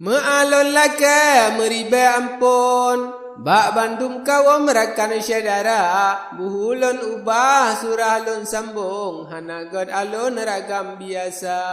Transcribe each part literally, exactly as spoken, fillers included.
Meualon lakée meuribée amphon bak bandum kawöm rakan syedara, buhu lôn ubah surah lôn sambong, hana gét alon ragam biasa.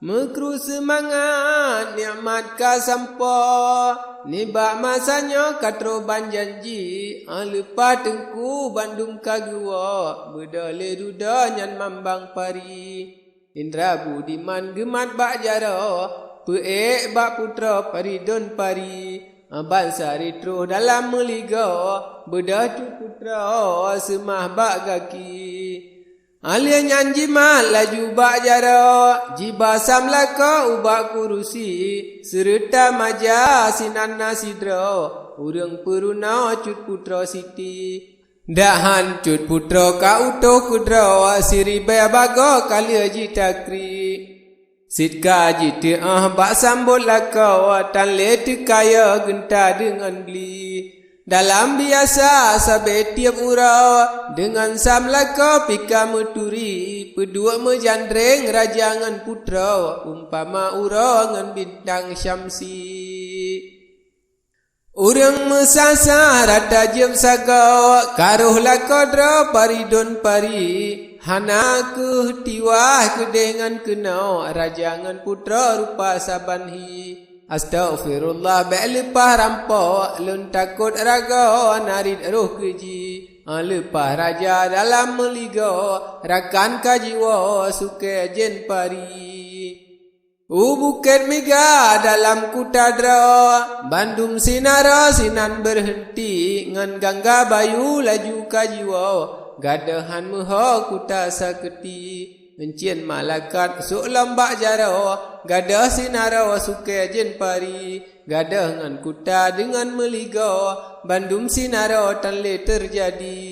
Meukru seumangat nikmat ka sampoe, nibak masa nyoe ka troh ban janji, 'oh leupah teungku bandum ka geuwoe, beudôh lé dudoe nyan mambang pari. Indra Budiman geumat bak jaroe, peuék bak putroe Paridon Pari, bansa ritroh dalam meuligoe, beudôh cut putroe seumah bak gaki. Alheuh nyan jimat laju bak jaroe, jiba sam lakoe ubak kurusi, seureuta maja sinan na sidroe, ureuëng peurunoe cut putroe Siti. Dahan cut putroe ka utoh keudroe, siribée bagoe ka lheueh jitakri. Cit ka jiteuôh bak sambot lakoe, tan lé teukayoe geunta deungon bli. Dalam biasa sabe tieb uroe, deungon sam lakoe pih ka meuturi, peuduek meujandreng raja ngon putroe, umpama uroe ngon bintang syamsi. Ureuëng meusasa rata jeuem sagoe, ka roh lakoe droe Paridon Pari, hana kheueh tiwah keudeh ngon keunoe, raja ngon putroe rupa saban hi. Astaghfirullah, bék leupah rampok, lôn takot ragoe narit roh keuji. Leupah raja dalam meuligoe, rakan ka jiwoe sukée jén pari. U Bukét Miga dalam kuta droe, bandum sinaro sinan beureunti, ngon gangga bayu laju ka jiwoe, gadôh han meuho kuta sakeuti. Euncien malakat sôk lom bak jaroe, gadôh sinaro sukée jén pari, gadôh ngon kuta deungon meuligoe, bandum sinaro tan lé teujadi.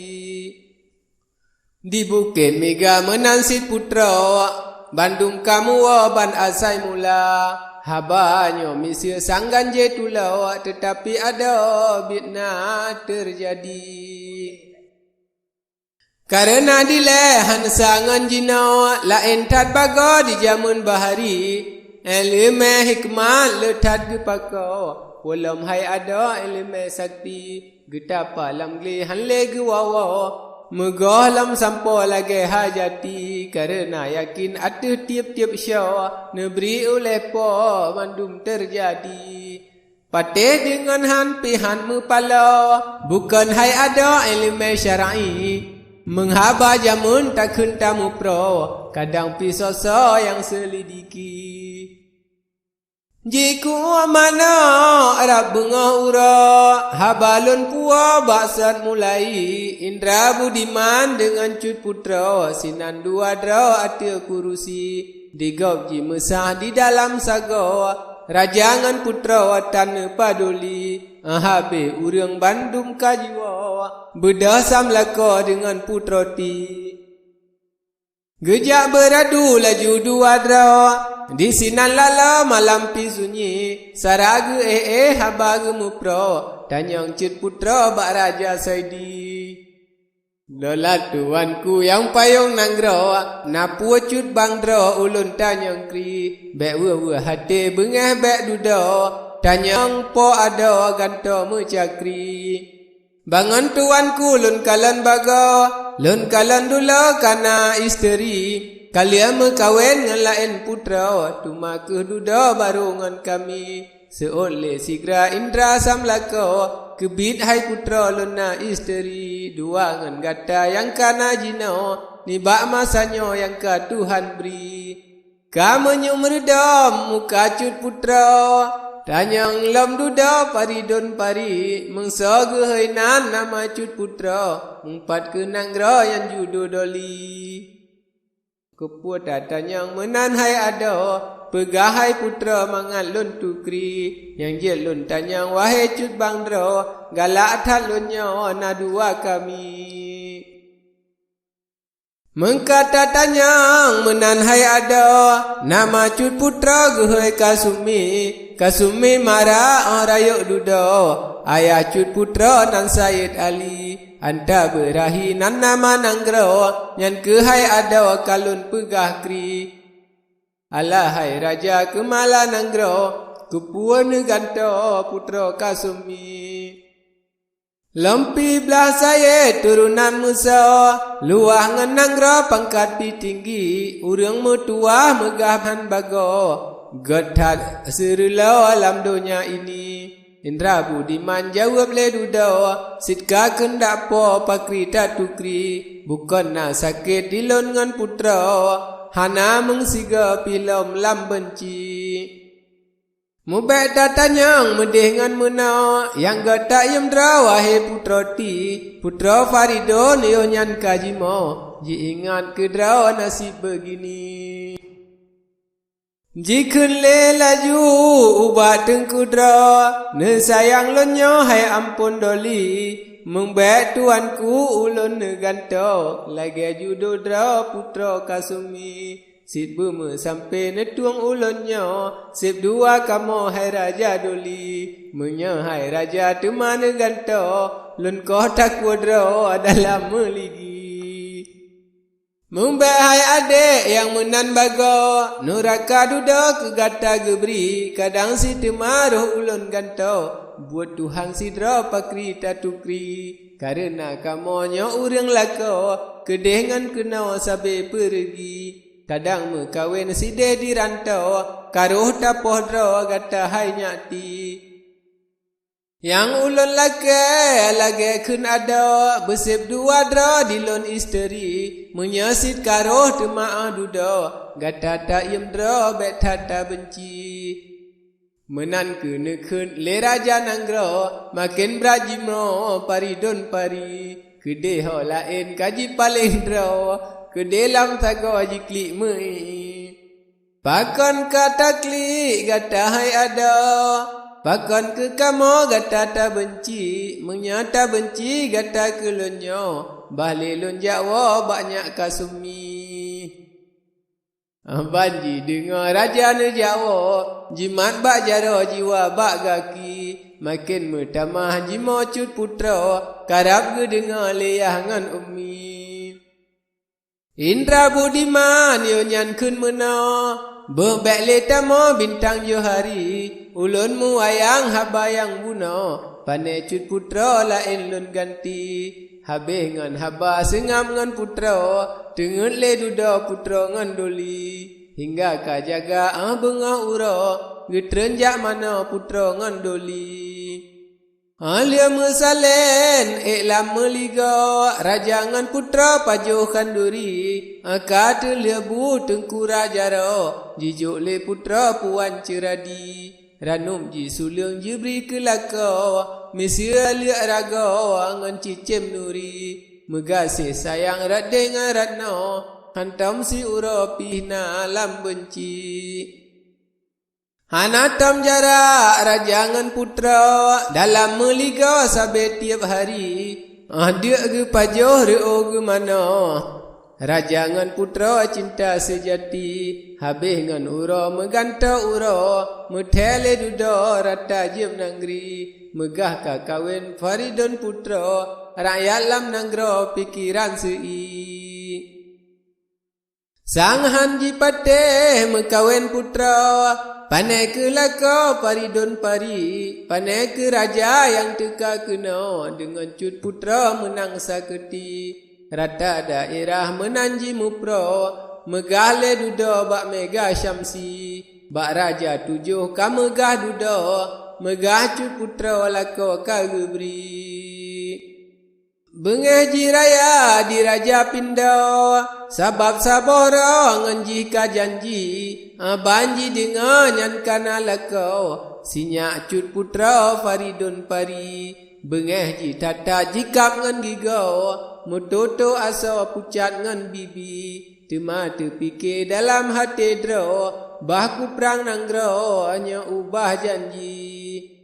Di Bukét Miga meunan cit putroe, bandum ka muwoe ban asai mula. Haba nyoe miseue sanggan jituloe, teutapi adoe biet na teujadi. Kareuna dilée hansa ngon jinoe, laén that bagoe di jamén bahari, iéleumé hikmat le that geupakoe, peue lom hai adoe iéleumé sakti. Geutapa lam glé han lé geuwoe-woe, meugoh lom sampoe lagée hajati, kareuna yakin ateueh tieb-tieb syoe neubri ulée Po mandum teujadi. Patéh deungon han pih han meupaloe, bukon hai adoe iéleumé syar'i, meunghaba jamén takheun tamuproe, kadang pih soe-soe nyang seulidiki. Jikeuh manok rab beungoh uroe, haba lôn puwoe bak sot mulai, Indra Budiman deungon cut putroe, sinan dua droe ateueh kurusi, di gob jimeusah di dalam sagoe, raja ngon putroe tan neupaduli, habéh ureuëng bandum ka jiwoe, beudôh sam lakoe deungon putroe ti. Geujak beuradu laju dua droe, disinan laloe malam pih sunyi, sara geuéh-éh haba geumuproe, tanyong cut putroe bak Raja Saidi. Lolat tuanku nyang payong nanggroe, na peue cut bang droe ulôn tanyong kri, bék weueh-weueh até beungéh bék dudoe, tanyong po adoe gantoe meucakri. Bangon tuanku lôn kalon bagoe, lôn kalon dulo kana isteri, ka lheueh meukawen ngon laén putroe, teuma kheueh dudoe barô ngon kami. Seuôt lé sigra Indra sam lakoe, keubiet hai putroe lôn na isteri, dua ngon gata nyang kana jinoe, nibak masa nyoe nyang ka Tuhan bri. Ka meunyum reudom muka cut putroe, tanyong lom dudoe Paridon Pari, meungsoe geuhôi nan nama cut putroe, meupat keu nanggroe nyang judo doli. Keupeue tatanyong meunan hai adoe, peugah hai putroe mangat lôn tukri, nyang jeuet lôn tanyong wahé cut bang droe, galak that lôn nyoe na dua kami. Meungka tatanyong meunan hai adoe, nama cut putroe geuhôi Kasumi, Kasumi mara óh rayeuk dudoe, ayah cut putroe nan Sayed Ali, Anta Beurahi nan nama nanggroe, nyan keuhai adoe ka lôn peugah kri. Alah hai raja keumala nanggroe, keupeue neugantoe putroe Kasumi. Lom pih blaih sayée turonan Musa, luwah ngon nanggroe pangkat pih tinggi, ureuëng meutuwah meugah hán bagoe, gét that seureuloe lam donya ini. Indra Budiman jaweueb lé dudoe, cit ka keundak po pakri tatukri, bukon na sakét di lôn ngon putroe, hana meung sigoe pih lom lam beunci. Mubék tatanyong meudeh ngon meunoe, nyang gét tayeuem droe, wahé putroe ti, putroe Faridon yoh nyan ka jimoe, jiingat keu droe naseb beugini. Jikheun lé laju ubak teungku droe, neusayang lôn nyoe hai amphon doli, mubék tuanku ulôn neugantoe, lagée judoe droe putroe Kasumi. Cit beumeusampé neutueng ulôn nyoe, seb dua kamoe hai raja doli. Meunyoe hai raja teuma neugantoe, lôn koh takue droe dalam meuligi. Mubék hai adék nyang meunan bagoe, nuraka dudoe keu gata geubri, kadang cit teuma roh ulôn gantoe, buet Tuhan sidroe pakri tatukri. Kareuna kamoe nyoe ureuëng lakoe, keudeh ngon keunoe sabe peureugi. Kadang meukawen sideh di rantoe, ka roh tapoh droe gata hai nyak ti. Nyang ulôn lakée lagée kheun adoe, beuseb dua droe di lôn isteri, meunyoe cit ka roh teuma óh dudoe, gata tayeuem droe bék that tabeunci. Meunan keuh neukheun lé raja nanggroe, maken brat jimoe Faridon pari. Keudeh ho laén ka jipaleng droe, keudeh lam sagoe jiklik meu-ié. Pakon ka taklik gata hai adoe? Pakon keu kamoe gata tabeunci? Meunyoe tabeunci gata keu lôn nyoe, bah lé lôn jak woe bak nyak Kasumi. Ban jideungoe raja neujak woe, jimat bak jaroe jiwa bak gaki, maken meutamah jimoe cut putroe, karab geudeungoe lé yah ngon umi. Indra Budiman yoh nyan kheun meunoe, beuh bék lé tamoe bintang johari, ulôn meuwayang haba nyang bunoe, pane cut putroe laén lôn ganti. Habéh ngon haba seungab ngon putroe, teungeut lé dudoe putroe ngon doli. Hingga ka jaga óh beungoh uroe, geutreun jak manoe putroe ngon doli. Óh lheueh meusalén ék lam meuligoe, raja ngon putroe pajoh khanduri, óh ka teulheueh bu teungku raja roe, jijok lé putroe puan ceuradi. Ranub jisuleueng jibri keu lakoe, miseue leuek ragoe ngon cicém nuri. Meugaséh sayang rot déh ngon rot noe, hantom siuroe pih na lam beunci. Hana tom jarak raja ngon putroe, dalam meuligoe sabe tieb hari. Óh deuk geupajoh reuôh geumanoe. Raja ngon putroe cinta seujati, habéh ngon uroe meugantoe uroe, meuthée lé dudoe rata jieb nangri, meugah ka kawen Faridon putroe, rakyat lam nanggroe pikeran seu-ié. Sang han jipatéh meukawen putroe, pane keu lakoe Faridon pari, pane keu raja nyang teuka keunoe deungon cut putroe meunang sakeuti. Rata daerah meunan jimuproe, meugah lé dudoe bak Mega Syamsi. Bak raja tujoh ka meugah dudoe, meugah cut putroe lakoe ka geubri. Beungéh jih raya di raja pindoe, sabab saboh droe ngon jih ka janji, ban jideungoe nyan ka na lakoe, sinyak cut putroe Faridon pari. Beungéh jih that-that jikab ngon gigoe, meutoto asoe pucat ngon bibi. Teuma teupike dalam até droe, bah kuprang nanggroe nyoe ubah janji.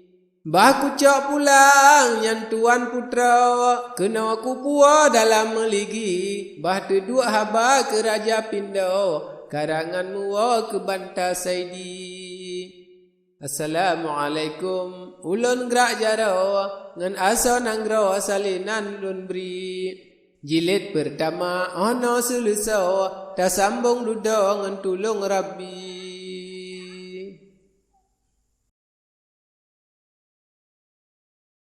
Bah kucok pulang nyan tuan putroe, keunoe kupuwoe dalam meuligi, bah teuduek haba keu raja pindoe, karangan muwoe keu banta saidi. Assalamualaikum, ulôn grak jaroe, ngon asoe nanggroe salenan lôn bri. Jilid peurtama, óh noe seuleusoe, tasambong dudoe ngon tulông Rabbi.